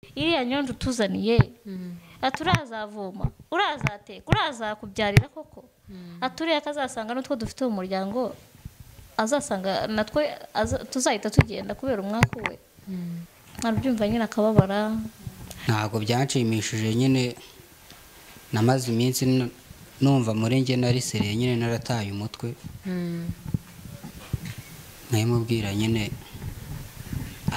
Iriya nyonje utuzaniye, ati urazavoma, urazateka, urazakubyarira koko, ati uriya akazasanga n'utwo dufite mu muryango azasanga natwe tuzahita tugenda kubera umwaka we. Arabyumva nyine akababara. Ntabwo byanshimishije nyine, namaze iminsi numva muri njye narisereye nyine, narataye umutwe. Nayimubwira nyine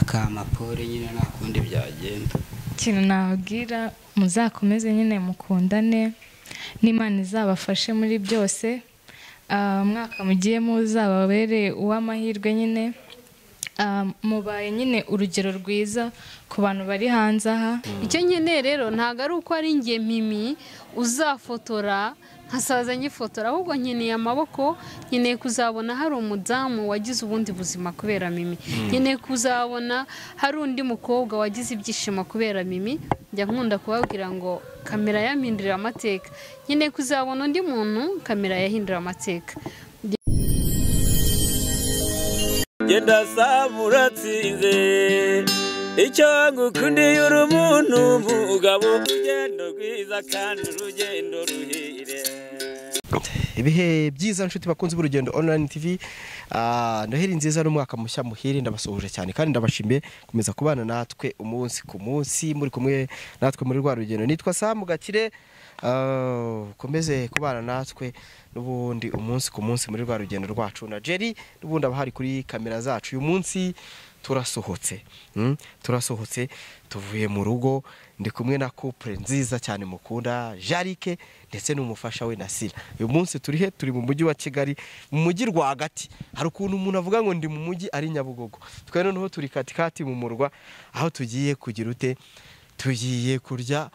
akama pole nyine, nta kundi byagenda. Ikintu nababwira, muzakomeze nyine mukundane, n'Imana izabafashe muri byose. Umwaka mugiyemo uzababere uw'amahirwe nyine. Mubaye nyine urugero rwiza ku bantu bari hanze aha. Icyo nkeneye rero ntabwo ari uko ari njye Mimi uzafotora nkasaza nyifotora, ahubwo nkeneye amaboko, nkeneye kuzabona hari umudamu wagize ubundi buzima kubera Mimi, nkeneye kuzabona hari undi mukobwa wagize ibyishimo kubera Mimi. Njya nkunda kubabwira ngo kamera yampindurira amateka, nkeneye kuzabona undi muntu kamera yahindura amateka. Genda samuratsinze icyo ngukundiye uri umuntu mugabo, urugendo rwiza kandi urugendo ruhire. Ibihe byiza nshuti bakunze b'Urugendo Online TV, Noheli nziza n'umwaka mushya muhire. Ndabasuhuje cyane kandi ndabashimiye komeza kubana natwe umunsi ku munsi, muri kumwe natwe muri rwa rugendo. Nitwa Sam Gakire, ukomeze kubana natwe n'ubundi umunsi ku munsi muri rwa rugendo rwacu na Jerry n'ubundi abahari kuri kamera zacu. Uyu munsi turasohotse, turasohotse tuvuye mu rugo, ndi kumwe na couple nziza cyane mukunda, Jarike ndetse n'umufasha we Nasira. Uyu munsi turi he? Turi mu mujyi wa Kigali, mu mujyi rwagati. Hari ukuntu umuntu avuga ngo ndi mu mujyi ari Nyabugogo, twe noneho turi katikati mu murwa, aho tugiye kugira ute? Tugiye kurya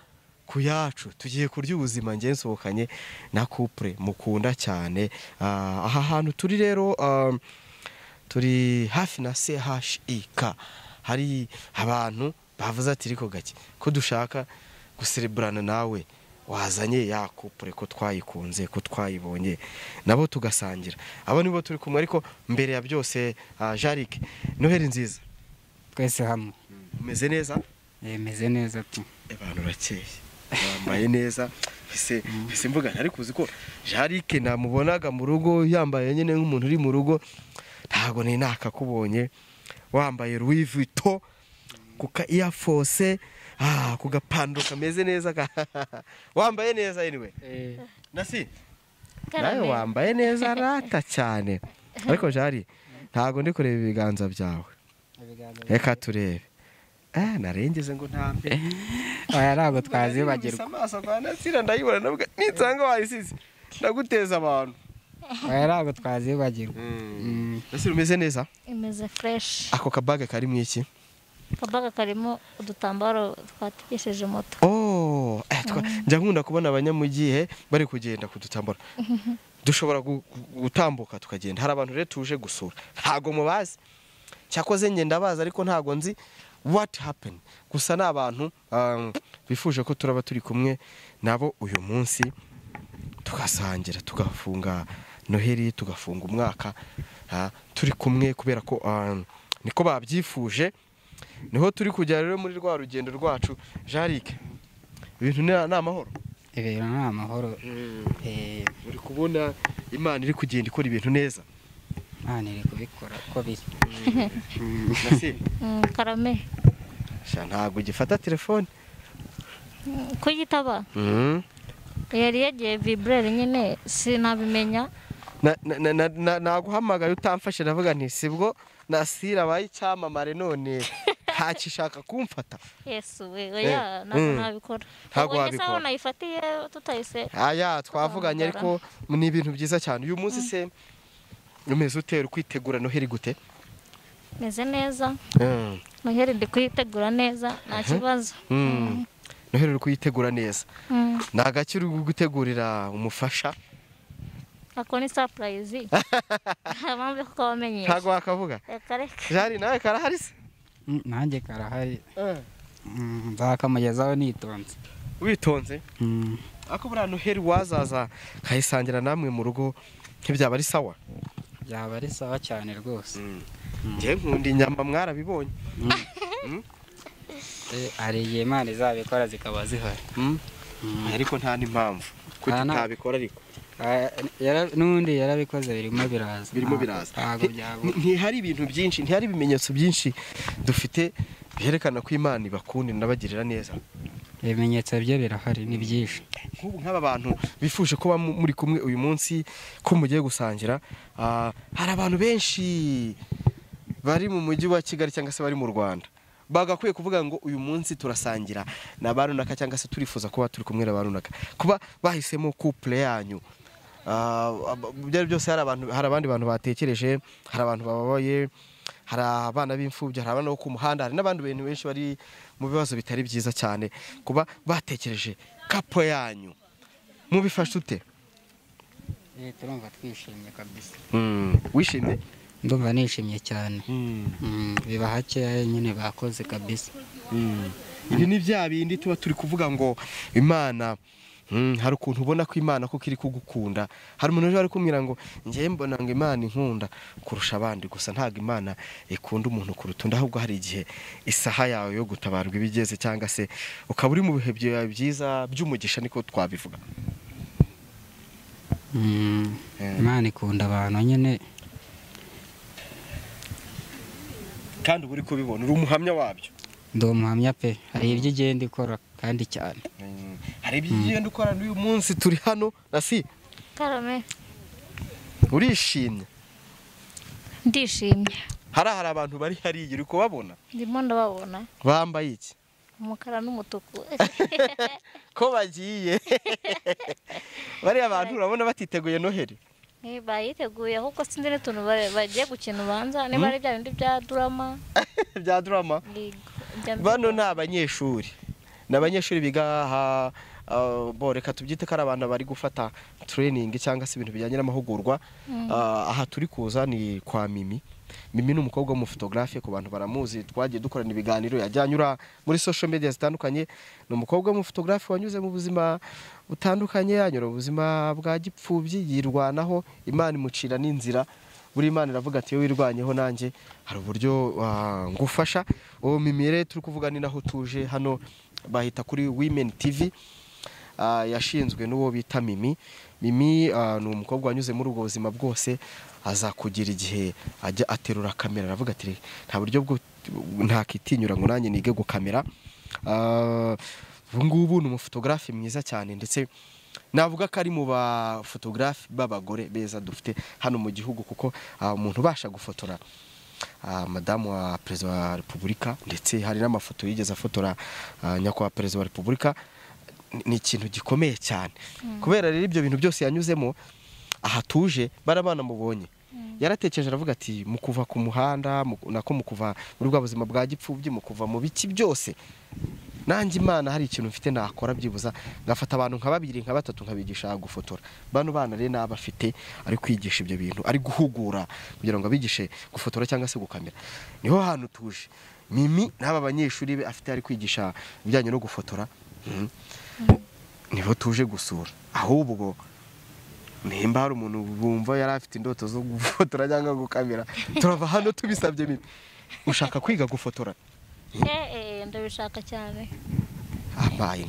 ku yacu, tugiye kurya ubuzima. Nge nsohokanye na couple mukunda cyane. Aha hantu turi rero, turi hafi na CHIK. Hari abantu bavuze ati riko gake ko dushaka gusereburana nawe, wazanye ya couple ko twayikunze, ko twayibonye, nabo tugasangira. Abo nibo turi kumwe. Ariko mbere ya byose, Jarike, Noheli nziza. Twese hamwe. Umeze neza? Meze neza tu. Abantu urakeye, wambaye neza. Ese mvuga ariko uzi ko Jarike namubonaga mu rugo yambaye nyine nk'umuntu uri mu rugo, ntago ni nakakubonye wambaye Louis Vuitton kuka Air Force, ku gapando kameze neza, wambaye neza anyway. Nasi nawe wambaye neza rata cyane. Ariko Jari, ntago ndi kureba ibiganza byawe, reka turebe. Narengeze ngo ntambe. Oya ntabwo twazibagirwa. Amaso kwa Nasira ndayibona, ndavuga nitsanga wayisize ndaguteza abantu. Oya ntabwo twazibagirwa. Nasira umeze neza? Imeze fresh. Ako kabaga kari mu iki? Kabaga karimo udutambaro twatekesheje moto. Oh, njya nkunda kubona abanyamugihe bari kugenda kudutambaro. Dushobora gutambuka tukagenda. Hari abantu rero tuje gusura, ntago mubazi, cyakoze njye ndabazi ariko ntago nzi what happened. Gusa ni abantu bifuje ko turaba turi kumwe nabo uyu munsi, tugasangira, tugafunga Noheli, tugafunga umwaka turi kumwe, kubera ko niko babyifuje. Niho turi kujya rero muri rwa rugendo rwacu. Jarike, ibintu ni amahoro? Ibintu ni amahoro. Uri kubona Imana iri kugenda ikora ibintu neza? Imana iri kubikora uko biri. Nasi karame. Sha ntabwo ugifata telefone. Kuyitaba? Yari yagiye vibreur nyine sinabimenya. Naguhamagaye utamfashe, ndavuga nti sibwo Nasira abaye icyamamare none ntakishaka kumfata. Yesu we, oya ntabwo nabikora. Ntabwo wabikora. Nayifatiye tutayise. Aya twavuganye, ariko ni ibintu byiza cyane. Uyu munsi se umeze utera kwitegura Noheli gute? Meze neza. Noheli ndi kuyitegura neza, nta kibazo. Noheli uri kuyitegura neza. Ni agaki uri gutegurira umufasha? Ako ni surprise. Mpamvu ko wamenyesha. Ntago wakavuga. Reka reka. Jari nawe karahari se? Nanjye karahari. Nzakamugezaho nitonze. Witonze? Ako buriya Noheli wazaza nkayisangira namwe mu rugo ntibyaba ari sawa? Byaba ari sawa cyane rwose. Njye nkunda inyama mwarabibonye. Hari igihe Imana izabikora zikaba zihari. Ariko nta n'impamvu kuki itabikora, ariko n'ubundi yarabikoze, birimo biraza. Birimo biraza. Ntihari ibintu byinshi, ntihari ibimenyetso byinshi dufite byerekana ko Imana ibakunda inabagirira neza. Ibimenyetso byo birahari ni byinshi. Nk'ubu nk'aba bantu bifuje kuba muri kumwe uyu munsi, ko mugiye gusangira, hari abantu benshi bari mu mujyi wa Kigali cyangwa se bari mu Rwanda bagakwiye kuvuga ngo uyu munsi turasangira na ba runaka, cyangwa se turifuza kuba turi kumwe na ba runaka, kuba bahisemo couple yanyu. Byari byose, hari abantu, hari abandi bantu batekereje, hari abantu bababaye, hari abana b'imfubyi, hari abana bo ku muhanda, hari n'abandi bantu benshi bari mu bibazo bitari byiza cyane, kuba batekereje couple yanyu mubifashe ute? Turumva twishimye kabisa. Wishimye? Ndumva nishimye cyane. Biba hakeya nyine bakoze kabisa. Ibi ni bya bindi tuba turi kuvuga ngo Imana, hari ukuntu ubona ko Imana koko iri kugukunda. Hari umuntu uje ari kumbwira ngo njye mbona ngo Imana inkunda kurusha abandi, gusa ntabwo Imana ikunda umuntu kuruta undi, ahubwo hari igihe isaha yawe yo gutabarwa ibigeze, cyangwa se ukaba uri mu bihe byawe byiza by'umugisha, niko twabivuga. Imana ikunda abantu nyine, kandi uri kubibona, uri umuhamya wabyo. Ndi umuhamya pe, hari ibyo igenda ikora kandi cyane. Hari ibyo igenda ikora. N'uyu munsi turi hano nasi. Karame. Urishimye? Ndishimye. Hari abantu bari hariya uri kubabona? Ndimo ndababona. Bambaye iki? Umukara n'umutuku. Ko bagiye? Bariya abantu urabona batiteguye Noheli? Bayiteguye, ahubwo sinzi n'utuntu bagiye gukina, ubanza niba ari bya bindi bya drama. Bya drama? Bano ni abanyeshuri. Ni abanyeshuri biga, bo reka tubyite ko ari abantu bari gufata training cyangwa se ibintu bijyanye n'amahugurwa. Aha turi kuza ni kwa Mimi. Mimi ni umukobwa w'umufotographe, ku bantu baramuzi, twagiye dukorana ibiganiro, yajyanyura muri social media zitandukanye. Ni umukobwa w'umufotographe wanyuze mu buzima butandukanye, yanyura ubuzima bwa gipfubyi, yirwanaho, Imana imucira n'inzira. Buri Imana iravuga ati wirwanyeho nanjye hari uburyo ngufasha. Uwo Mimi rero turi kuvuga ni naho tuje hano, bahita kuri Women TV, yashinzwe n'uwo bita Mimi. Mimi ni umukobwa wanyuze muri ubwo buzima bwose, aza kugira igihe ajya aterura kamera, aravuga ati nta buryo bwo ntakitinyura ngo nanjye nige gukamera. Ubu ngubu ni umufotographe mwiza cyane, ndetse navuga ko ari mu bafotographe b'abagore beza dufite hano mu gihugu, kuko umuntu ubasha gufotora madamu wa perezida wa repubulika, ndetse hari n'amafoto yigeze afotora nyakubahwa perezida wa repubulika, ni ikintu gikomeye cyane. Kubera rero ibyo bintu byose yanyuzemo, aha tuje barabana mubonye, yaratekereje aravuga ati mu kuva ku muhanda, nako mu kuva muri bwa buzima bwa gipfubyi, mu kuva mu biki byose, nanjye Imana hari ikintu mfite nakora, byibuza ngafata abantu nka babiri nka batatu nkabigisha gufotora. Bano bana rero nabafite ari kwigisha ibyo bintu, ari guhugura kugira ngo abigishe gufotora cyangwa se gukamera. Niho hantu tuje. Mimi n'aba banyeshuri be afite ari kwigisha ibijyanye no gufotora, niho tuje gusura. Ahubwo nimba hari umuntu bumva yari afite indoto zo gufotora cyangwa gukamera, turava hano tubisabye. Mimi, ushaka kwiga gufotora? Ndabishaka cyane. Ambaye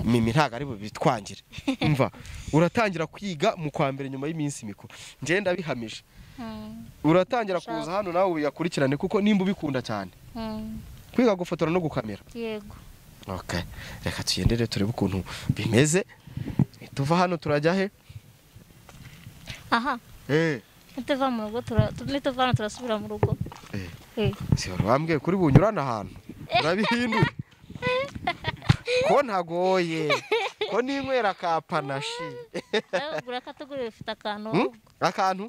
Mimi ntago ari bubitwangire. Umva, uratangira kwiga mu kwa mbere nyuma y'iminsi mikuru. Nje ndabihamije. Uratangira kuza hano nawe uyakurikirane, kuko nimba ubikunda cyane. Kwiga gufotora no gukamera. Yego. Okay, reka tugendere turebe ukuntu bimeze. Tuva hano turajya he? Aha. Nituva mu rugo nituva hano turasubira mu rugo. Si wambwiye kuri bunyurana ahantu urabihinduye. Ko ntagoye, ko ninywera ka panashi. Ugura katugurira ufite akantu. Akantu?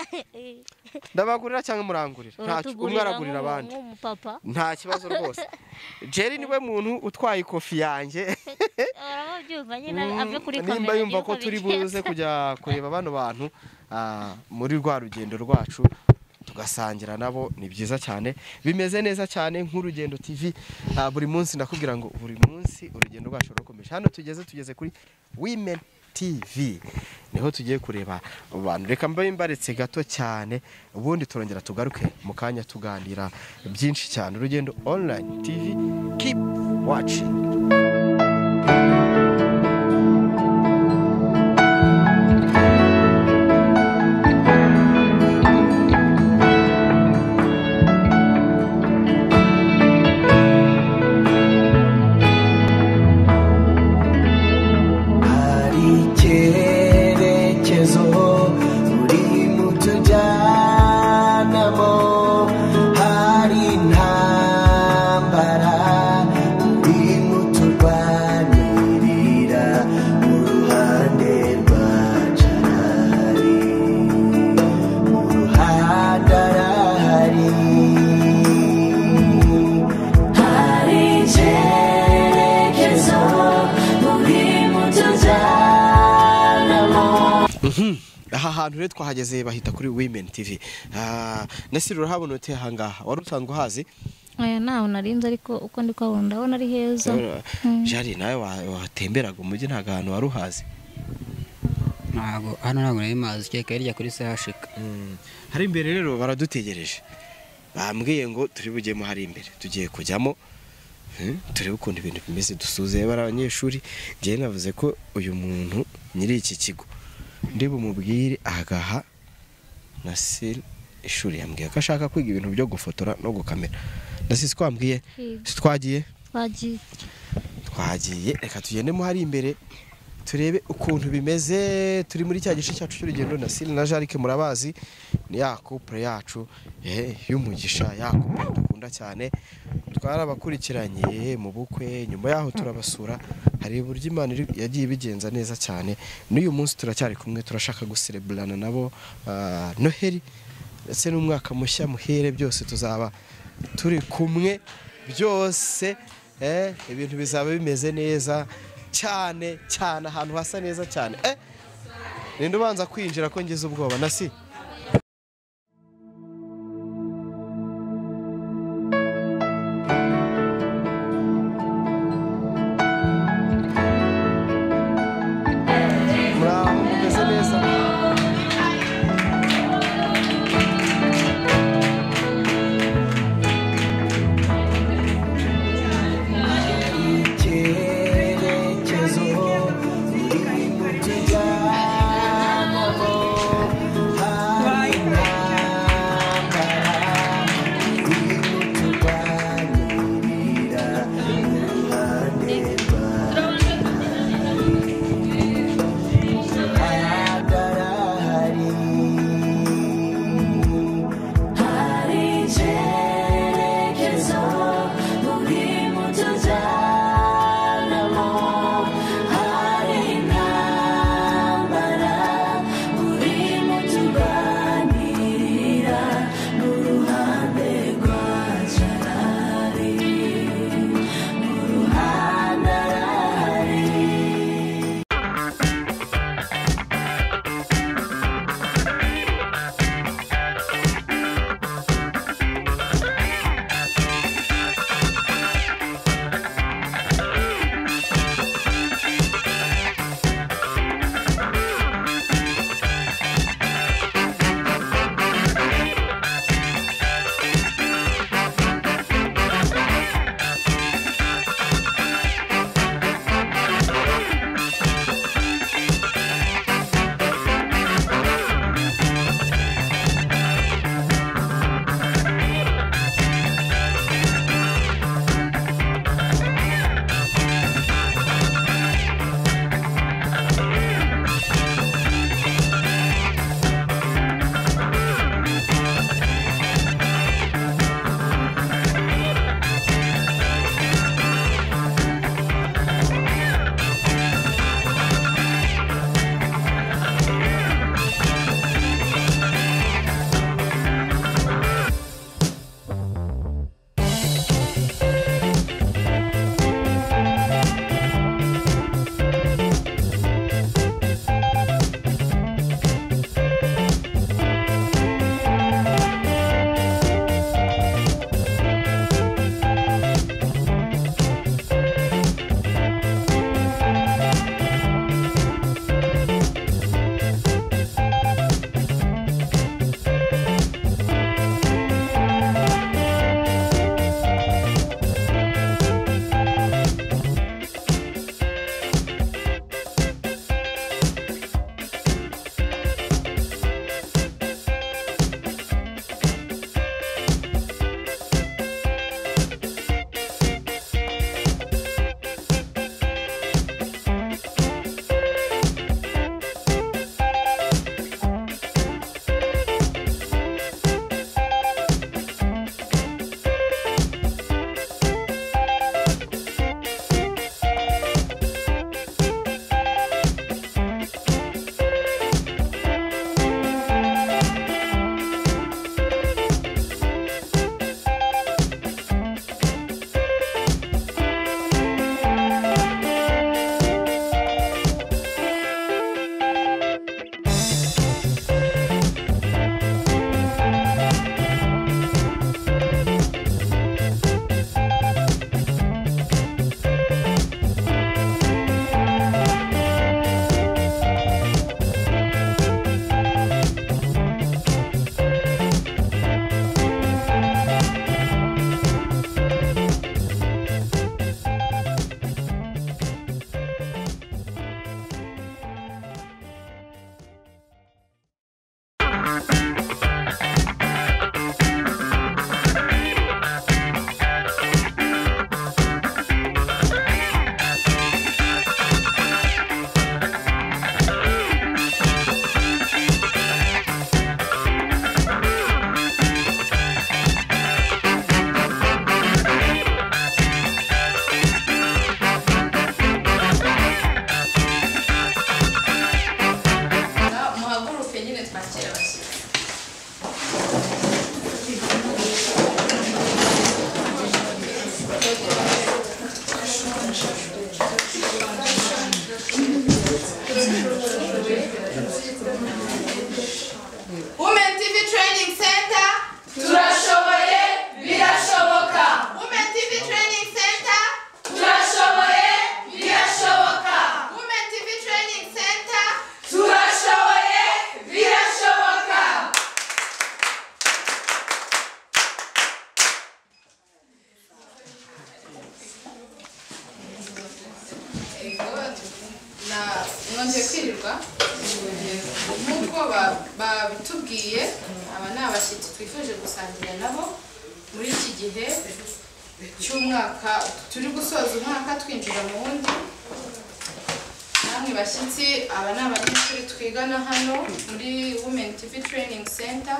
Ndabagurira cyangwa murangurira? Ntacyo, umwe aragurira abandi. Nta kibazo rwose. Jerry niwe muntu utwaye ikofi yanjye. Arabyumva nyine ave kuri kamera. Nimba yumva ko turi buze kujya kureba bano bantu muri rwa rugendo rwacu, tugasangira nabo, ni byiza cyane, bimeze neza cyane. Nk'urugendo TV buri munsi ndakubwira ngo buri munsi urugendo rwacu rukomeje. Hano tugeze kuri Women TV niho tugiye kureba abantu. Reka mbabe mbaretse gato cyane, ubundi turongera tugaruke mu kanya tuganira byinshi cyane. Urugendo Online TV, keep watching. Aha hantu rero twahageze bahita kuri Women TV. Nasiri urahabona ute aha ngaha? Wari usanzwe uhazi? Oya naho narinze, ariko uko ndi kwabona ndabona ari heza. Jari nawe watemberaga umujyi ntago ahantu wari uhazi? Ntago hano ntago nari mazi, kereka hirya kuri sehashika. Hari imbere rero baradutegereje, bambwiye ngo turi bujyemo hari imbere, tugiye kujyamo turebe ukuntu ibintu bimeze, dusuze bari abanyeshuri. Njyewe navuze ko uyu muntu nyiri iki kigo ndi bumubwire agaha Nasiri ishuri, yambwiye ko ashaka kwiga ibintu byo gufotora no gukamera. Nasiri twambwiye twagiye twagiye, reka tugendemo hari imbere turebe ukuntu bimeze. Turi muri cya gice cyacu cy'urugendo. Nasiri na Jarike murabazi, ni ya couple yacu y'umugisha, ya couple dukunda cyane, twarabakurikiranye mu bukwe, nyuma yaho turabasura. Hari uburyo Imana yagiye ibigenza neza cyane, n'uyu munsi turacyari kumwe, turashaka guserebrana nabo Noheli ndetse n'umwaka mushya muhere, byose tuzaba turi kumwe, byose ibintu bizaba bimeze neza cyane cyane, ahantu hasa neza cyane. Ninde ubanza kwinjira ko ngize ubwoba? Nasi Icyerekezo uri mu tujyanamo. Na mwongeye kwirirwa nk'uko babitubwiye. Aba ni abashyitsi twifuje gusangira nabo muri iki gihe cy'umwaka turi gusoza umwaka twinjira mu wundi. Namwe bashyitsi, aba ni abanyeshuri twigana hano muri Women TV Training Center.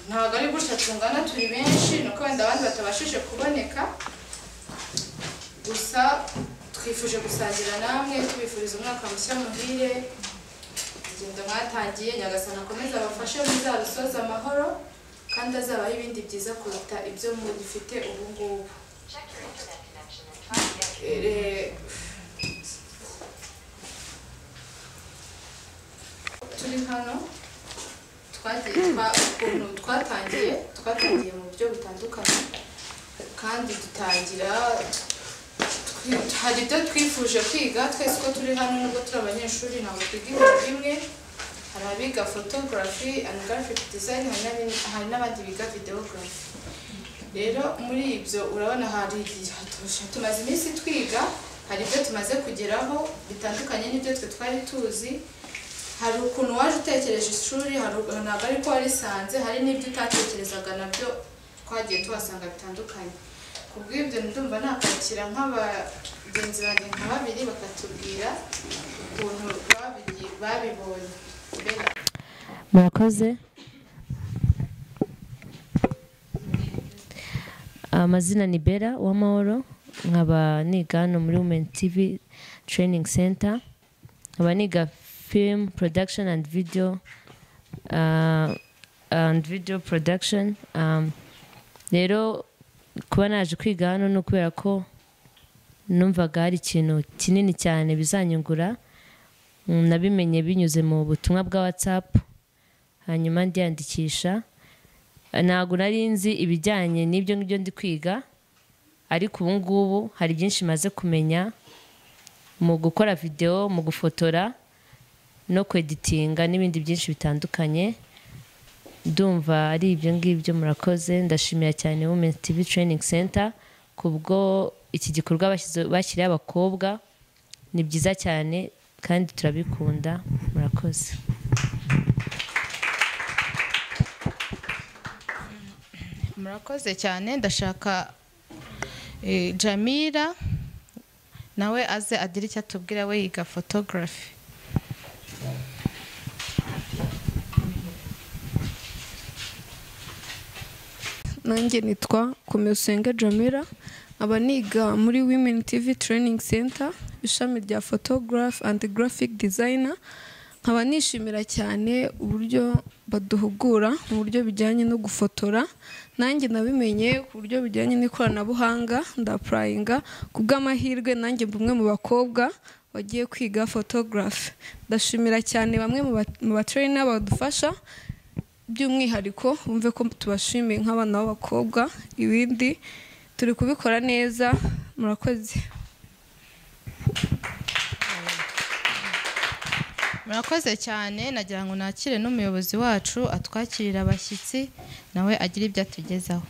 Ntabwo ari gutya tungana, turi benshi, nuko wenda abandi batabashije kuboneka. Gusa twifuje gusangira namwe, tubifuriza umwaka mushya muhire. Urugendo mwatangiye, Nyagasani akomeze abafashe muzarusoze amahoro, kandi azabaho ibindi byiza kuruta ibyo mugifite ubu ngubu. Turi hano ukuntu twatangiye mu buryo butandukanye, kandi dutangira hari ibyo twifuje kwiga twese uko turi hano. Nubwo turi abanyeshuri, ntabwo twiga ibintu bimwe. Hari abiga photography and graphic design, hari n'abandi biga videography. Rero muri ibyo urabona hari tumaze iminsi twiga, hari ibyo tumaze kugeraho bitandukanye n'ibyo twe twari tuzi. Hari ukuntu waje utekereje ishuri, ntabwo ariko warisanze, hari n'ibyo utatekerezaga nabyo twagiye tuhasanga bitandukanye. Ku bw'ibyo ndumva nakakira nk'abagenzi banjye nka babiri bakatubwira ukuntu babibonye. Murakoze. Amazina ni Bera Uwamahoro, nkaba niga hano muri Women TV Training Center, nkaba niga film production and video production. Rero kuba naje kwiga hano ni ukubera ko numvaga hari ikintu kinini cyane bizanyungura. Nabimenye binyuze mu butumwa bwa WhatsApp, hanyuma ndiyandikisha. Ntabwo nari nzi ibijyanye n'ibyo ngibyo ndi kwiga, ariko ubu ngubu hari byinshi maze kumenya mu gukora video, mu gufotora no kweditinga n'ibindi byinshi bitandukanye. Ndumva ari ibyo ngibyo. Murakoze. Ndashimira cyane Women TV Training Center kubwo iki gikorwa bashyiriye abakobwa, ni byiza cyane kandi turabikunda. Murakoze. Murakoze cyane. Ndashaka Jamila nawe aze agire icyo atubwira, we yiga photography. Nanjye nitwa Komiyusenge Jamila, aba niga muri Women TV Training Center ishami rya photograph and graphic designer. Nkaba nishimira cyane uburyo baduhugura mu buryo bijyanye no gufotora. Nanjye nabimenye ku buryo bijyanye n'ikoranabuhanga, ndapurayinga ku bw'amahirwe nanjye mba umwe mu bakobwa bagiye kwiga photography. Ndashimira cyane bamwe mu batrainer badufasha, by'umwihariko bumve ko tubashimiye nk'abana b'abakobwa. Ibindi turi kubikora neza. Murakoze. Murakoze cyane. Nagira ngo nakire n'umuyobozi wacu atwakirira abashyitsi, nawe agira ibyo atugezaho.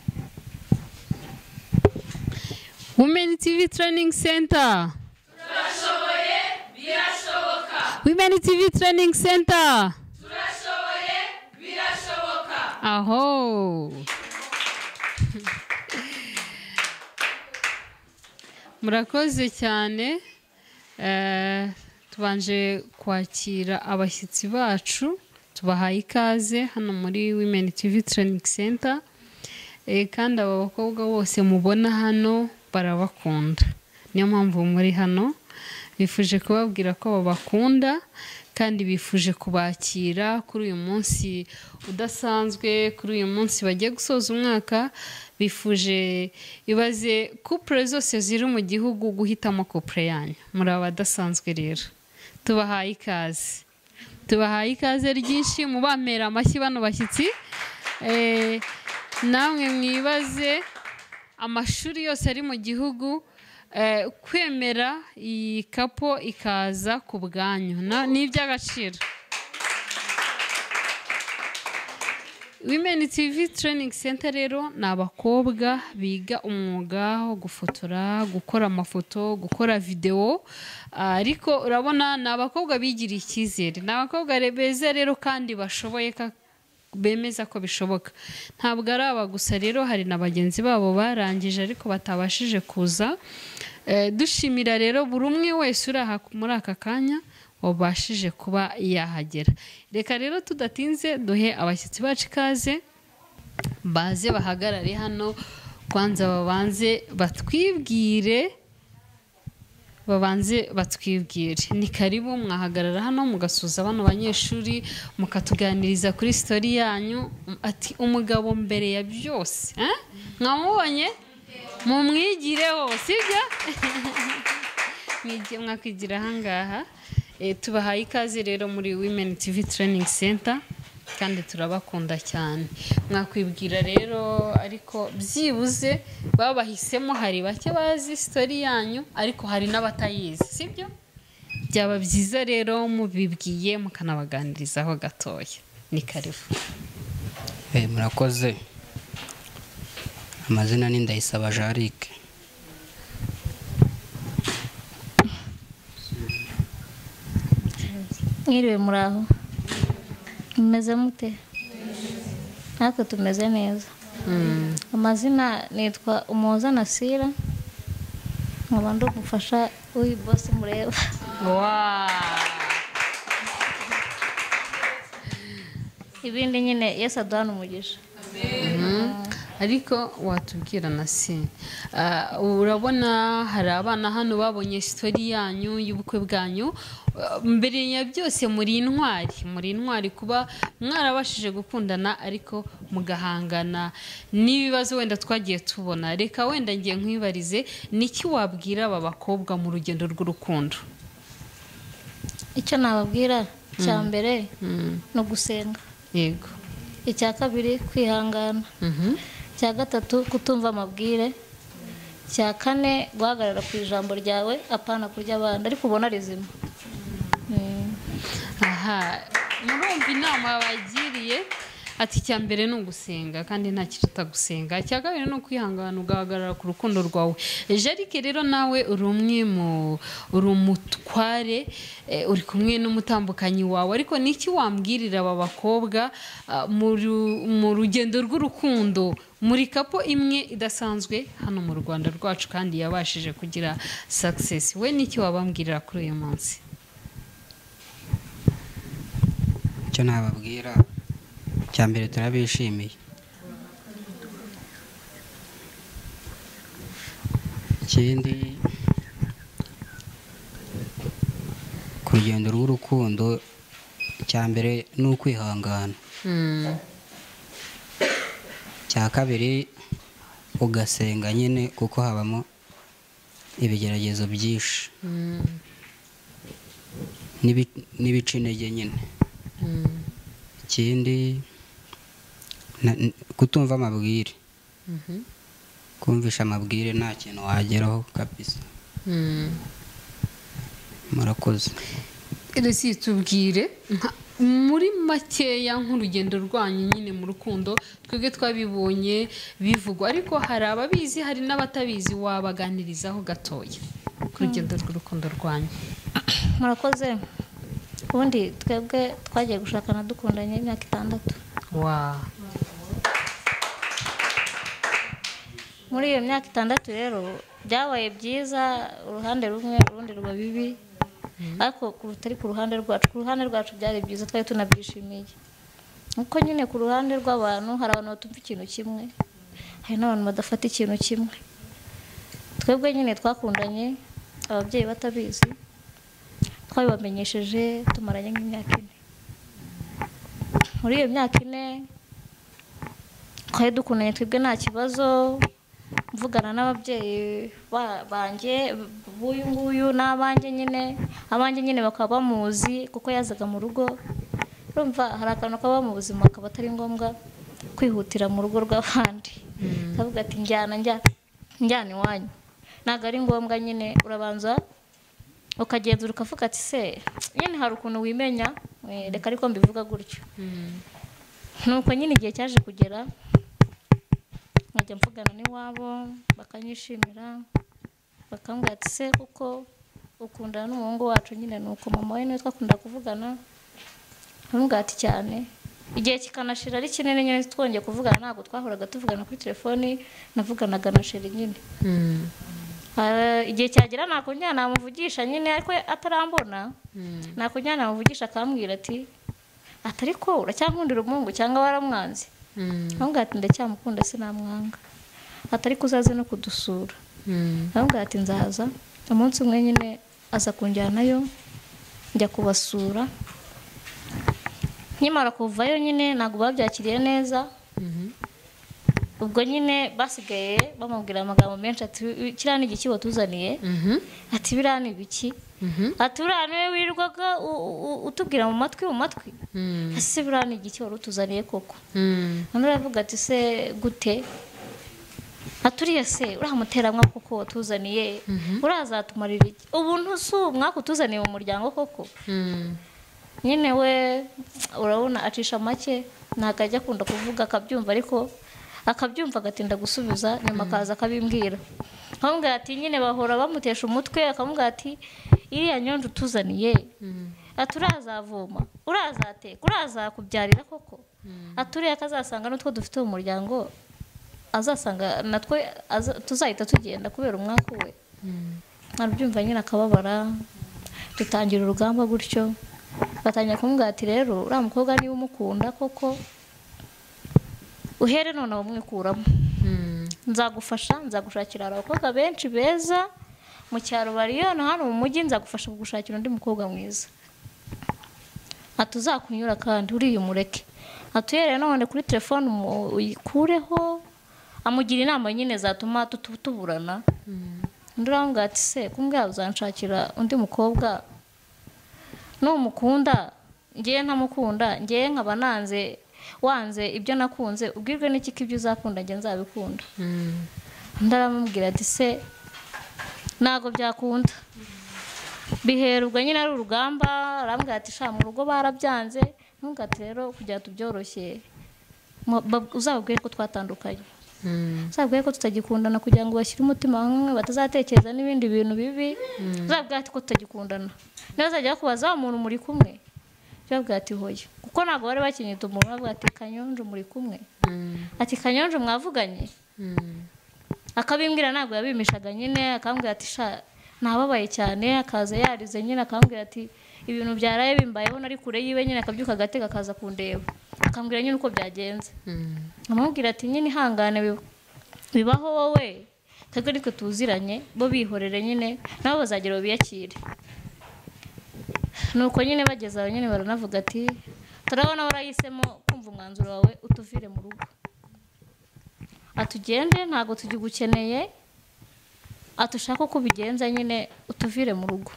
Women TV Training Center, turashoboye birashoboka. Women TV Training Center, turashoboye birashoboka. Aho murakoze cyane. Tubanje kwakira abashyitsi bacu, tubahaye ikaze hano muri Women TV Training Center. Kandi aba bakobwa bose mubona hano barabakunda, niyo mpamvu muri hano. Bifuje kubabwira ko babakunda kandi bifuje kubakira kuri uyu munsi udasanzwe, kuri uyu munsi bagiye gusoza umwaka. Bifuje ibaze couple zose ziri mu gihugu guhitamo couple yanyu. Muri abadasanzwe rero tubahaye ikaze, tubahaye ikaze ryinshi. Mubamera amashyi bano bashyitsi. Namwe mwibaze amashuri yose ari mu gihugu kwemera iyi kapo ikaza ku bwanyu ni iby'agaciro. Women TV Training Center rero ni abakobwa biga umwuga wo gufotora, gukora amafoto, gukora videwo, ariko urabona ni abakobwa bigiriye icyizere, ni abakobwa beza rero kandi bashoboye, bemeza ko bishoboka. Ntabwo ari aba gusa rero, hari na bagenzi babo barangije ariko batabashije kuza. Dushimira rero buri umwe wese uri aha muri aka kanya wabashije kuba yahagera. Reka rero tudatinze duhe abashyitsi bacu ikaze, baze bahagarare hano kwanza babanze batwibwire. Ni karibu, mwahagarara hano mugasuza bano banyeshuri, mukatuganiriza kuri story yanyu. Ati umugabo mbere ya byose, mwamubonye mumwigireho, sibyo? Mwakwigira ahangaha. Tubahaye ikaze rero muri Women TV Training Center kandi turabakunda cyane. Mwakwibwira rero, ariko byibuze babahisemo, hari bake bazi story yanyu ariko hari n'abatayizi, sibyo? Byaba byiza rero mubibwiye mukanabaganirizaho gatoya. Ni karibu. Murakoze. Amazina ni Ndayisaba Jarike. Mwiriwe, muraho, mumeze mute? Natwe tumeze neza. Amazina nitwa Umuhoza Nasira, nkaba ndi umufasha w'uyu bosi mureba. Ibindi nyine Yesu aduhana umugisha. Ariko watubwira Nasi, urabona hari abana hano babonye story yanyu y'ubukwe bwanyu. Mbere ya byose muri intwari kuba mwarabashije gukundana ariko mugahangana n'ibibazo wenda twagiye tubona. Reka wenda ngiye nkwibarize, niki wabwira aba bakobwa mu rugendo rw'urukundo? Icyo nababwira cya mbere no gusenga. Yego. Icya kabiri kwihangana. Icya gatatu kutumva amabwire. Icya kane guhagarara ku ijambo ryawe, apana kurya abandi, ariko ubona rizima. Aha, murumva inama bagiriye ati icya mbere ni ugusenga kandi nta kiruta gusenga, icya kabiri ni ukwihangana ugahagarara ku rukundo rwawe. Jarike rero nawe uri umwe mu uri umutware, uri kumwe n'umutambukanyi wawe, ariko niki wambwirira aba bakobwa mu rugendo rw'urukundo muri kapo imwe idasanzwe hano mu Rwanda rwacu kandi yabashije kugira success? We niki wabambwirira kuri uyu munsi? Icyo nababwira cya mbere, turabishimiye. Ikindi, ku rugendo rw'urukundo cya mbere ni ukwihangana. Cya kabiri ugasenga nyine, kuko habamo ibigeragezo byinshi n'ibica intege nyine. Ikindi kutumva amabwire, kumvisha amabwire nta kintu wageraho kabisa. Murakoze. Resi, tubwire muri makeya nk'urugendo rwanyu nyine mu rukundo. Twebwe twabibonye bivugwa, ariko hari ababizi hari n'abatabizi, wabaganirizaho gatoya ku rugendo rw'urukundo rwanyu. Murakoze. Ubundi twebwe twagiye gushakana dukundanye imyaka 6. Muri iyo myaka 6 rero byabaye byiza uruhande rumwe, urundi ruba bibi, ariko rutari ku ruhande rwacu. Ku ruhande rwacu byari byiza, twari tunabyishimiye. Nkuko nyine ku ruhande rw'abantu hari abantu batumva ikintu kimwe, hari n'abantu badafata ikintu kimwe. Twebwe nyine twakundanye ababyeyi batabizi, twabibamenyesheje tumaranye nk'imyaka 4. Muri iyo myaka 4 twari dukundanye twebwe nta kibazo, mvugana n'ababyeyi banjye b'uyu nguyu n'abanjye nyine, abanjye nyine bakaba bamuzi kuko yazaga mu rugo. Urumva hari akantu kaba mu buzima kaba atari ngombwa kwihutira mu rugo rw'abandi, kavuga ati njyana njyana iwanyu, ntabwo ari ngombwa nyine. Urabanza ukagenzura ukavuga ati se nyine hari ukuntu wimenya, reka ariko mbivuga gutyo. Nuko nyine igihe cyaje kugera nkajya mvugana n'iwabo bakanyishimira, bakambwira ati se kuko ukundana n'umuhungu wacu nyine. Nuko mama we niwe twakunda kuvugana, aramubwira ati cyane. Igihe kikanashira ari kinini nyine twongeye kuvugana, ntabwo twahoraga tuvugana kuri telefoni, navuganaga na sheri nyine. Igihe cyagera nakongera namuvugisha nyine, ariko atarambona, nakongera namuvugisha akambwira ati ariko uracyankundira umuhungu cyangwa waramwanze? Aramubwira ati ndacyamukunda sinamwanga, atari kuzaze no kudusura. Aramubwira ati nzaza. Umunsi umwe nyine aza kunjyanayo njya kubasura. Nkimara kuvayo nyine ntabwo babyakiriye neza. Ubwo nyine basigaye bamubwira amagambo menshi ati kiriya ni igiki watuzaniye, ati biriya ni ibiki, ati buriya niwe wirirwaga utubwira mu matwi mu matwi, ese biriya ni igiki wari utuzaniye koko? Undi aravuga ati se gute, aturiye se uriya muteramwa koko watuzaniye urazatumarira iki? Ubuntu si umwaka utuzaniye mu muryango koko? Nyine we urabona acisha make, ntabwo ajya akunda kuvuga, akabyumva ariko akabyumva agatinda gusubiza, nyuma akaza akabimbwira. Akamubwira ati nyine bahora bamutesha umutwe, akamubwira ati iriya nyonjo utuzaniye, ati urazavoma, urazateka, urazakubyarira koko, ati uriya akazasanga n'utwo dufite mu muryango azasanga natwe tuzahita tugenda kubera umwaka we. Arabyumva nyine akababara. Dutangira urugamba gutyo, batangira kumubwira ati rero uriya mukobwa niba umukunda koko uhere none umwikuramo, nzagufasha, nzagushakira abakobwa benshi beza mu cyaro bariyo na hano mu mujyi, nzagufasha kugushakira undi mukobwa mwiza, ati uzakunyura kandi uriya umureke, ati uhereye none kuri telefone uyikureho. Amugira inama nyine zatuma tuburana. Undi aramubwira ati se kumbwira uzanshakira undi mukobwa numukunda ngiye ntamukunda, ngiye nkaba nanze wanze ibyo nakunze, ubwirwe n'iki ko ibyo uzakunda ngiye nzabikunda? Undi aramubwira ati se ntabwo byakunda. Biherubwa nyine ari urugamba. Arambwira ati sha mu rugo barabyanze. Ntumbwira ati rero kugira tubyoroshye uzababwire ko twatandukanye, uzababwire ko tutagikundana kugira ngo bashyire umutima hamwe batazatekereza n'ibindi bintu bibi, uzababwire ati ko tutagikundana. Niba bazajya bakubaza wa muntu muri kumwe, uzababwire ati hoya, kuko ntabwo bari bakinyita umuntu, bavuga ati Kanyonjo muri kumwe, ati Kanyonjo mwavuganye. Akabimbwira ntabwo yabimishaga nyine, akambwira ati sha nababaye cyane, akaza yarize nyine, akambwira ati ibintu byaraye bimbayeho nari kure yiwe nyine, akabyuka agatega akaza kundeba akambwira nyine uko byagenze. Amubwira ati nyine ihangane bibaho wowe, twebwe nitwe tuziranye, bo bihorere nyine nabo bazagera biyakire. Nuko nyine bageze aho nyine baranavuga ati turabona warahisemo kumva umwanzuro wawe utuvire mu rugo, atugende ntabwo tugigukeneye, atushaka uko ubigenza nyine utuvire mu rugo.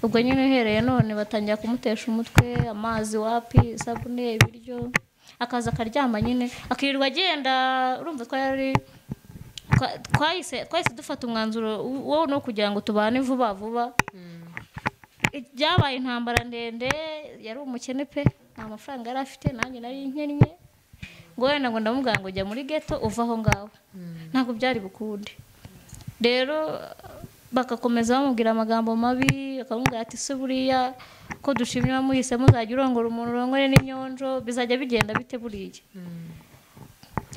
Ubwo nyine uhereye none batangira kumutesha umutwe, amazi wapi, isabune, ibiryo, akaza akaryama nyine akirirwa agenda. Urumva twahise dufata umwanzuro wo no kugira ngo tubane vuba vuba. Byabaye intambara ndende, yari umukene pe, nta mafaranga yari afite, nanjye nari nkennye, ngo wenda ngo ndamubwira ngo jya muri ghetto uva aho ngaho, ntabwo byari bukunde. Rero bakakomeza bamubwira amagambo mabi, bakamubwira ati se buriya ko dushimye wamuhisemo uzajya urongora umuntu urongore n'inyonjo, bizajya bigenda bite buriya?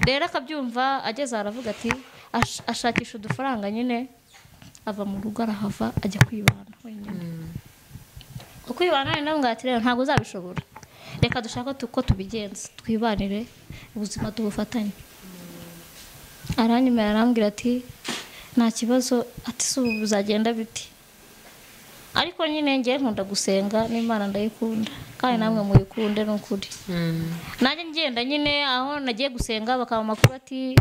Rero akabyumva, ageze aravuga ati ashakisha udufaranga nyine, ava mu rugo arahava ajya kwibana wenyine. Kwibana ndamubwira ati rero ntabwo uzabishobora, reka dushaka uko tubigenza twibanire ubuzima tubufatanye. Aranyemera arambwira ati nta kibazo, ati si ubu bizagenda biti. Ariko nyine ngiye nkunda gusenga n'Imana ndayikunda, kandi namwe muyikunde n'ukuri. Nanjye ngenda nyine aho nagiye gusenga bakaba amakuru ati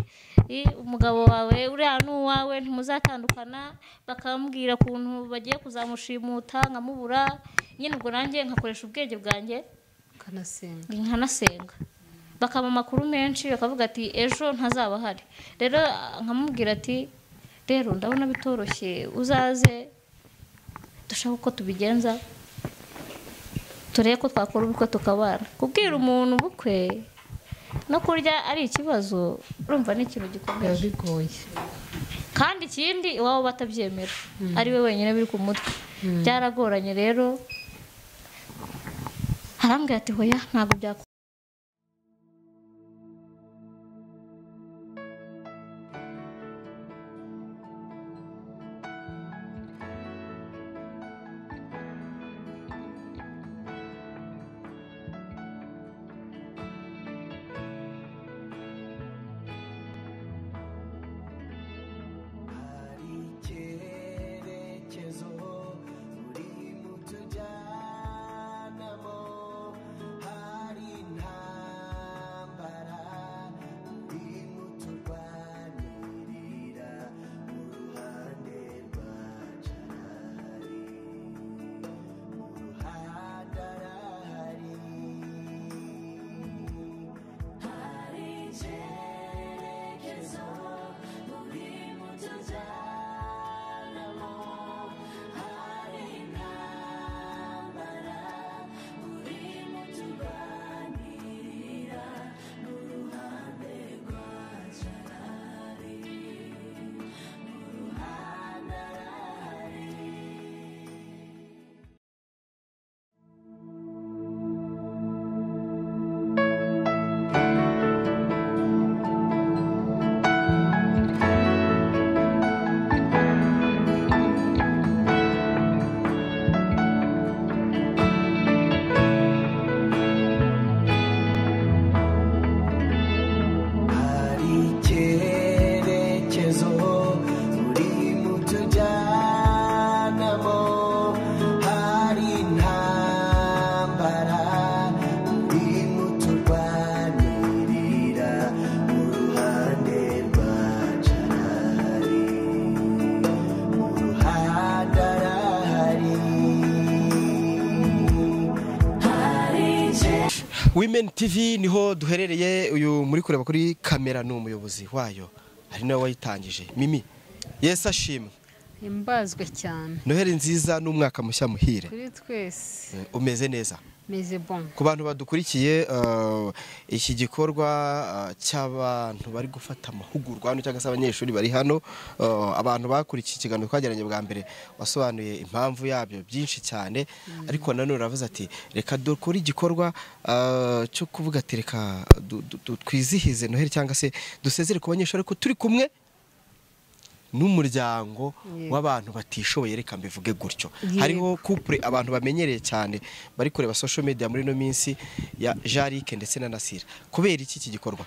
umugabo wawe uriya ni uwawe ntimuzatandukana, bakambwira ukuntu bagiye kuzamushimuta nkamubura nyine. Ubwo nanjye nkakoresha ubwenge bwanjye nkanasenga, bakaba amakuru menshi, bakavuga ati ejo ntazaba ahari. Rero nkamubwira ati rero ndabona bitoroshye, uzaze dushaka uko tubigenza. Turebe ko twakora ubukwe tukabana. Kubwira umuntu ubukwe no kurya ari ikibazo, urumva ni ikintu gikomeye, bigoye. Kandi ikindi iwabo batabyemera, ari we wenyine biri ku mutwe. Byaragoranye rero. Arambwira ati hoya ntabwo byakunda. Women TV niho duherereye. Uyu muri kureba kuri kamera ni umuyobozi wayo, ari nawe wayitangije. Mimi, Yesu ashimwe. Imbazwe cyane. Noheli nziza n'umwaka mushya muhire kuri twese. Umeze neza? Meze bon. Ku bantu badukurikiye, iki gikorwa cy'abantu bari gufata amahugurwa hano cyangwa se abanyeshuri bari hano, abantu bakurikiye ikiganiro twagiranye bwa mbere wasobanuye impamvu yabyo byinshi cyane, ariko nanone uravuze ati reka dukore igikorwa cyo kuvuga ati reka twizihize Noheli cyangwa se dusezere ku banyeshuri ariko turi kumwe n'umuryango w'abantu batishoboye, reka mbivuge gutyo. Hariho couple abantu bamenyereye cyane bari kureba social media muri no minsi ya Jarike ndetse na Nasira. Kubera iki gikorwa?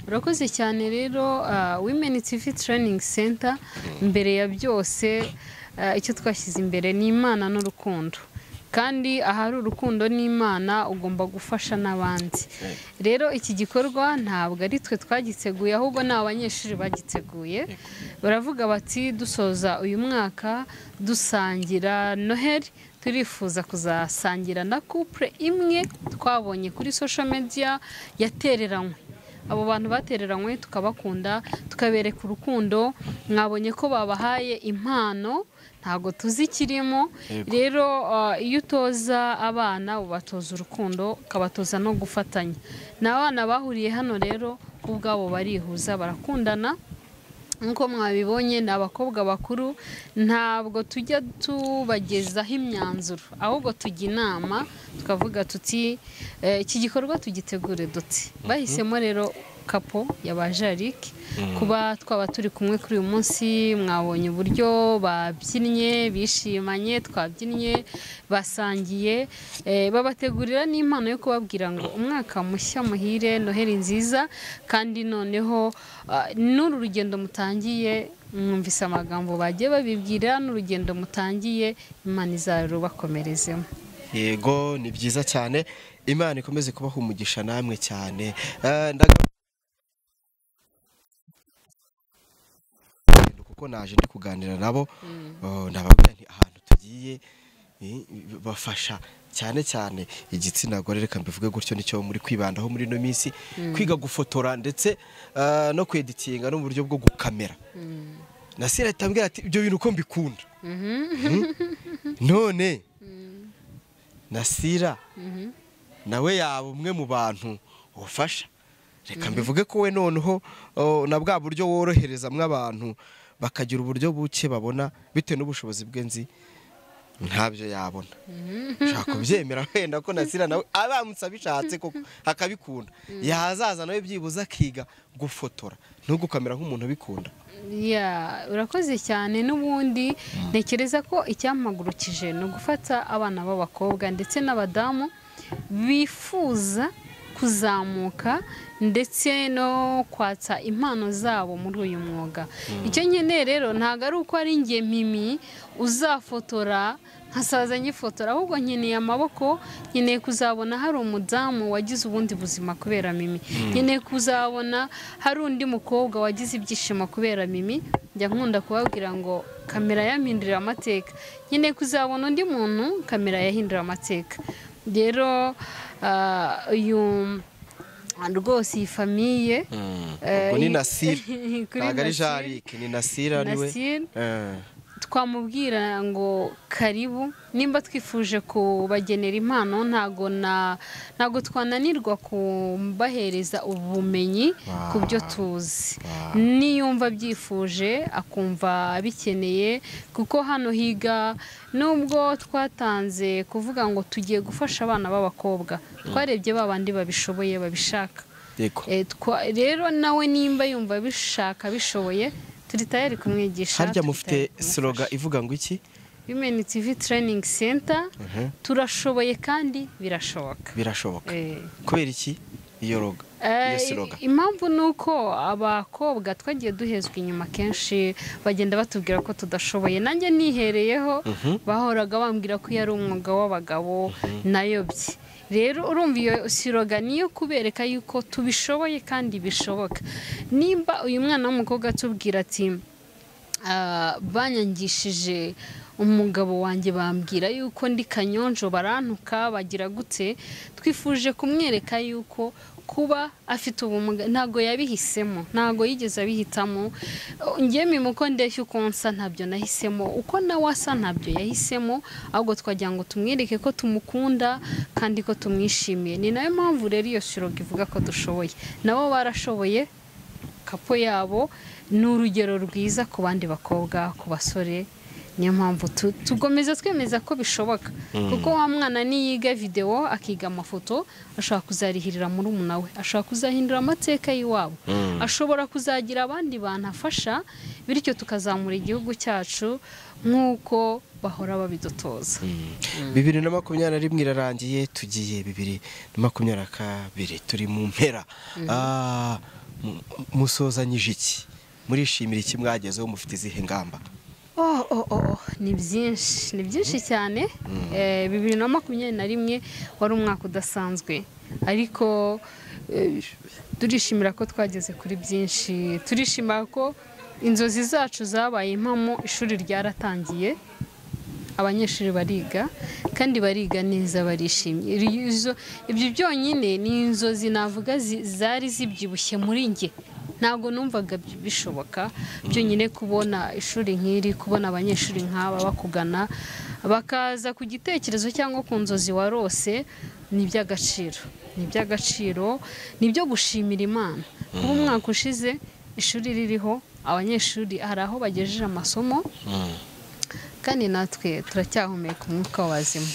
Urakoze cyane rero. Women TV Training Center mbere ya byose icyo twashyize imbere ni Imana n'urukundo. Kandi ahari urukundo n'Imana ugomba gufasha n'abandi. Rero iki gikorwa ntabwo ari twe twagiteguye, ahubwo ni abanyeshuri bagiteguye. Baravuga bati dusoza uyu mwaka dusangira Noheli, turifuza kuzasangira na couple imwe twabonye kuri social media yatereranywe. Abo bantu batereranywe tukabakunda, tukabereka urukundo. Mwabonye ko babahaye impano, ntago tuzi kirimo. Rero iyo utoza abana ubatoza urukundo, ukabatoza no gufatanya. N'abana bahuriye hano rero ubwabo barihuza, barakundana. Nkuko mwabibonye ni abakobwa bakuru, ntabwo tujya tubagezaho imyanzuro, ahubwo tujya inama tukavuga tuti iki gikorwa tugitegure duti. Bahisemo rero kapo ya Jarike kuba twaba turi kumwe kuri uyu munsi. Mwabonye uburyo babyinnye, bishimanye, twabyinnye, basangiye, babategurira n'impano yo kubabwira ngo umwaka mushya muhire, Noheli nziza. Kandi noneho n'uru rugendo mutangiye, mwumvise amagambo bagiye babibwira, n'urugendo mutangiye Imana izarubakomerezemo. Yego, ni byiza cyane. Imana ikomeze kubaha umugisha namwe cyane. Kuko naje ndi kuganira nabo, ndababwira nti ahantu tugiye bafasha cyane cyane igitsina gore, reka mbivuge gutyo, nicyo muri kwibandaho muri no minsi, kwiga gufotora ndetse no kweditinga no mu buryo bwo gukamera. Nasira atambwira ati ibyo bintu uko mbikunda. None Nasira nawe yaba umwe mu bantu ufasha. Reka mbivuge ko we noneho na bwa buryo worohereza mw'abantu bakagira uburyo buke babona bitewe n'ubushobozi bwe nzi ntabyo yabona. Ushaka kubyemera wenda ko Nasira nawe aramutse abishatse koko akabikunda yazaza nawe byibuze akiga gufotora ntugukamera nk'umuntu ubikunda. Ya, urakoze cyane. N'ubundi ntekereza ko icyampagurukije ni ugufata abana b'abakobwa ndetse n'abadamu bifuza kuzamuka ndetse no kwatsa impano zabo muri uyu mwuga. Icyo nkeneye rero ntabwo ari uko ari njye Mimi uzafotora nkasaza nyifotora, ahubwo nkeneye amaboko, nkeneye kuzabona hari umudamu wagize ubundi buzima kubera Mimi, nkeneye kuzabona hari undi mukobwa wagize ibyishimo kubera Mimi. Njya nkunda kubabwira ngo kamera yampindurira amateka, nkeneye kuzabona undi muntu kamera yahindura amateka. Rero uyu rwose iyi famiye ubwo ni Nasira, ntabwo ari Jarike, ni Nasira niwe twamubwira ngo karibu. Nimba twifuje kubagenera impano ntago twananirwa kubahereza ubumenyi ku byo tuzi. Niyumva byifuje akumva abikeneye, kuko hano higa nubwo twatanze kuvuga ngo tugiye gufasha abana b'abakobwa, twarebye babandi babishoboye babishaka. Rero nawe nimba yumva bishaka bishoboye turi tayari kumwigisha. Harya mufite slogan ivuga ngo iki? Women TV Training Center, turashoboye kandi birashoboka. Birashoboka. Kubera iki iyo logo? Iyo slogan? Impamvu nuko abakobwa twagiye duhezwa inyuma kenshi, bagenda batubwira ko tudashoboye. Nanjye nihereyeho bahoraga bambwira ko yari umwuga w'abagabo nayobye. Rero urumva iyo slogan niyo kubereka yuko tubishoboye kandi bishoboka. Nimba uyu mwana w'umukobwa atubwira ati banyangishije umugabo wanjye bambwira yuko ndi kanyonjo barantuka bagira gute, twifuje kumwereka yuko kuba afite ubumuga ntago yabihisemo, ntago yigeze abihitamo. Njye mimuko ndeshya uko nsa ntabyo nahisemo, uko nawe asa ntabyo yahisemo, ahubwo twagira ngo tumwereke ko tumukunda kandi ko tumwishimiye. Ni nayo mpamvu rero iyo slogan ivuga ko dushoboye. Nabo barashoboye, kapo yabo ni urugero rwiza ku bandi bakobwa, ku basore. Niyo mpamvu tugomeza twemeza ko bishoboka, kuko wa mwana niyiga video akiga amafoto ashobora kuzarihirira muri umuna we, ashobora kuzahindura amateka y'iwabo, ashobora kuzagira abandi bantu afasha, bityo tukazamura igihugu cyacu nk'uko bahora babidutoza. 2021 irarangiye, tugiye 2022, turi mu mpera. Musozanyije iki? Murishimira iki mwagezeho? Mufite izihe ngamba? Ni byinshi, ni byinshi cyane. 2021 wari umwaka udasanzwe, ariko turishimira ko twageze kuri byinshi. Turishimira ko inzozi zacu zabaye impamo, ishuri ryaratangiye, abanyeshuri bariga kandi bariga neza, barishimye. Ibyo byonyine ni inzozi navuga zari zibyibushye muri njye. Ntabwo numvaga bishoboka byonyine kubona ishuri nk'iri, kubona abanyeshuri nk'aba bakugana bakaza ku gitekerezo cyangwa ku nzozi warose, ni iby'agaciro, ni iby'agaciro, ni ibyo gushimira Imana. Kuba umwaka ushize ishuri ririho, abanyeshuri hari aho bagejeje amasomo, kandi natwe turacyahumeka umwuka w'abazima.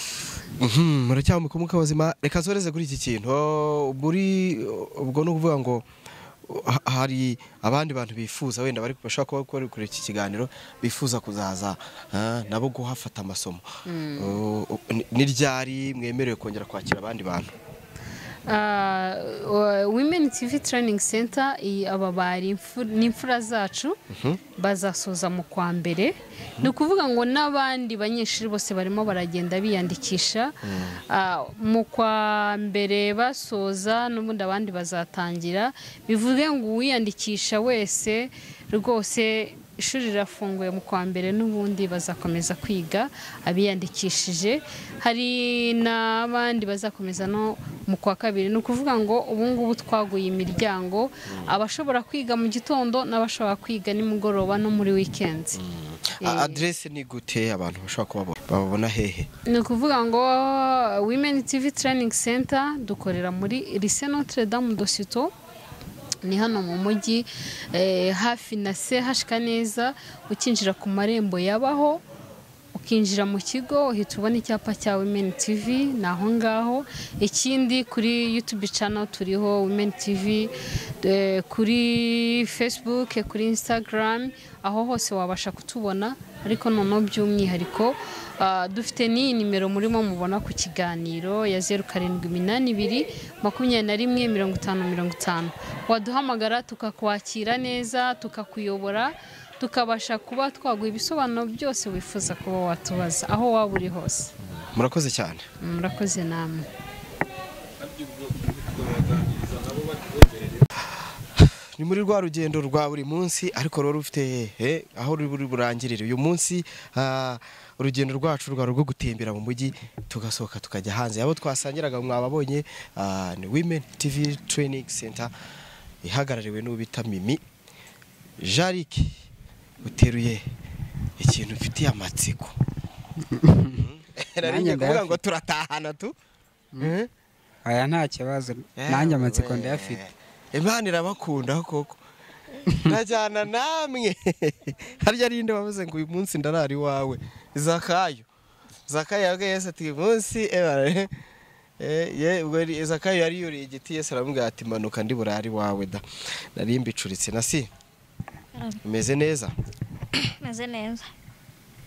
Muracyahumeka umwuka w'abazima. Reka nsoreze kuri iki kintu. Muri ubwo ni ukuvuga ngo hari abandi bantu bifuza wenda bari bashaka kuba kuri iki kiganiro bifuza kuzaza nabo guhafata amasomo, ni ryari mwemerewe kongera kwakira abandi bantu? Women TV Training Center aba bari n'imfura zacu bazasoza mu kwa mbere. Ni ukuvuga ngo n'abandi banyeshuri bose barimo baragenda biyandikisha mu kwa mbere basoza, n'ubundi abandi bazatangira. Bivuge ngo uwiyandikisha wese rwose ishuri rirafunguye mu kwa mbere, n'ubundi bazakomeza kwiga abiyandikishije. Hari n'abandi bazakomeza no mu kwa kabiri. Ni ukuvuga ngo ubu ngubu twaguye imiryango, abashobora kwiga mu gitondo n'abashobora kwiga nimugoroba no muri weekend. Adresse ni gute abantu bashobora kubabona, bababona hehe? Ni ukuvuga ngo Women TV Training Center dukorera muri Lycée Notre Dame de Citeaux, ni hano mu mujyi, hafi na CHK neza. Ukinjira ku marembo yabaho, ukinjira mu kigo uhita ubona icyapa cya Women TV, ni aho ngaho. Ikindi kuri YouTube channel turiho Women TV, kuri Facebook, kuri Instagram, aho hose wabasha kutubona. Ariko noneho by'umwihariko dufite n'iyi nimero murimo mubona ku kiganiro ya 0782 21 50 50. Waduhamagara tukakwakira neza, tukakuyobora, tukabasha kuba twaguha ibisobanuro byose wifuza kuba watubaza aho waba uri hose. Murakoze cyane. Murakoze namwe. Ni muri rwa rugendo rwa buri munsi, ariko rero rufite aho ruri burangirire. Uyu munsi urugendo rwacu rwa rwo gutembera mu mujyi, tugasohoka tukajya hanze. Abo twasangiraga mwababonye ni Women TV Training Center ihagarariwe n'ubita Mimi Jarike. Uteruye ikintu mfitiye amatsiko. Nari kuvuga ngo turatahana tu. Aya nta kibazo, nanjye amatsiko ndayafite. Imana irabakunda koko. Ndajyana namwe. Harya arinde bavuze ngo uyu munsi ndarari wawe. Zakayo. Zakayo yabwiye Yesu ati uyu munsi ubwo Zakayo yari yuriye igiti, Yesu aramubwira ati manuka ndi burari wawe da. Nari mbicuritse nasi. Meze neza. Meze neza.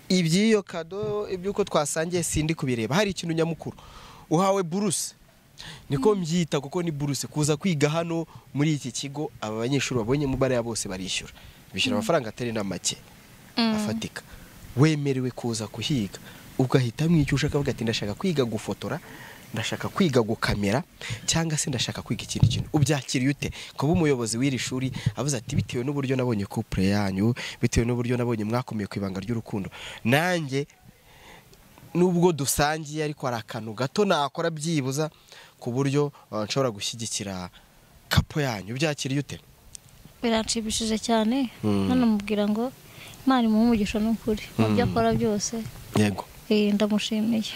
Ibyiyo kado ibyuko twasangiye sindi kubireba. Hari ikintu nyamukuru. Uhawe buruse. Niko mbyita kuko ni buruse kuza kwiga hano muri iki kigo. Aba banyeshuri babonye mu bare ya bose barishyura. Bishyura amafaranga atari na make afatika. Wemerewe kuza kuhiga ugahitamo icyo ushaka, uvuga ati ndashaka kwiga gufotora, ndashaka kwiga gukamera, cyangwa se ndashaka kwiga ikindi kintu. Ubyakiriye ute kuba umuyobozi w'iri shuri avuze ati bitewe n'uburyo nabonye couple yanyu, bitewe n'uburyo nabonye mwakomeye ku ibanga ry'urukundo, nanjye nubwo dusangiye ariko ari akantu gato nakora byibuza ku buryo nshobora gushyigikira kapo yanyu. Ubyakiriye ute? Biranshimishije cyane. None mubwira ngo Imana imuhe umugisha n'ukuri mu byo akora byose. Yego. Ndamushimiye.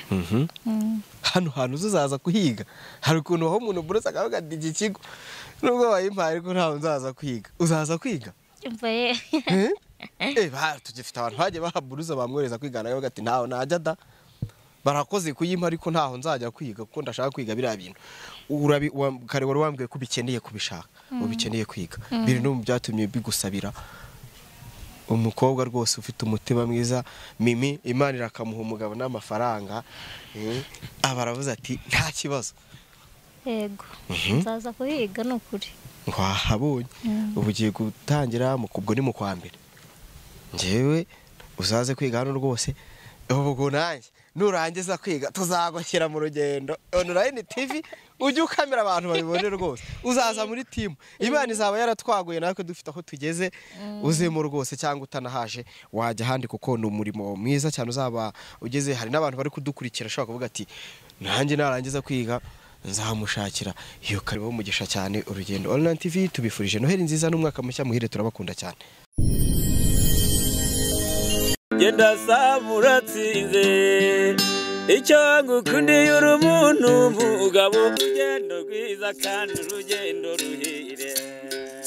Hano hantu uzaza kuhiga hari ukuntu aho umuntu buruse akavuga ati iki kigo nubwo wayimpaye ariko ntawe nzaza kwiga. Uzaza kwiga? Umva ye. Tugifite abantu bagiye bahaburuza bamwohereza kwiga nawe ati ntawe najya da. Barakoze kuyimpa ariko ntaho nzajya kwiga kuko ndashaka kwiga biriya bintu. Kare wari wambwiye ko ubikeneye kubishaka, ubikeneye kwiga. Biri no mu byatumye bigusabira. Umukobwa rwose ufite umutima mwiza Mimi, Imana irakamuha umugabo n'amafaranga. Abaravuze ati nta kibazo. Yego. Nzaza kuhiga nukuri. Wahabonye. Ubu ugiye gutangira ubwo ni mu kwa mbere. Njyewe uzaze kwiga hano rwose. Ubwo nanjye nurangiza kwiga tuzagushyira mu rugendo online TV ujye ukamera abantu babibone rwose. Uzaza muri team Imana izaba yaratwaguye natwe dufite aho tugeze, uzemo rwose cyangwa utanahaje wajya ahandi kuko ni umurimo mwiza cyane uzaba ugeze. Hari n'abantu bari kudukurikira ashobora kuvuga ati nanjye narangiza kwiga nzamushakira iyo karibo. Umugisha cyane urugendo online TV tubifurije Noheli nziza n'umwaka mushya muhire, turabakunda cyane. Genda samuratsinze icyo ngukundiye uri umuntu mugabo, urugendo rwiza kandi urugendo ruhire.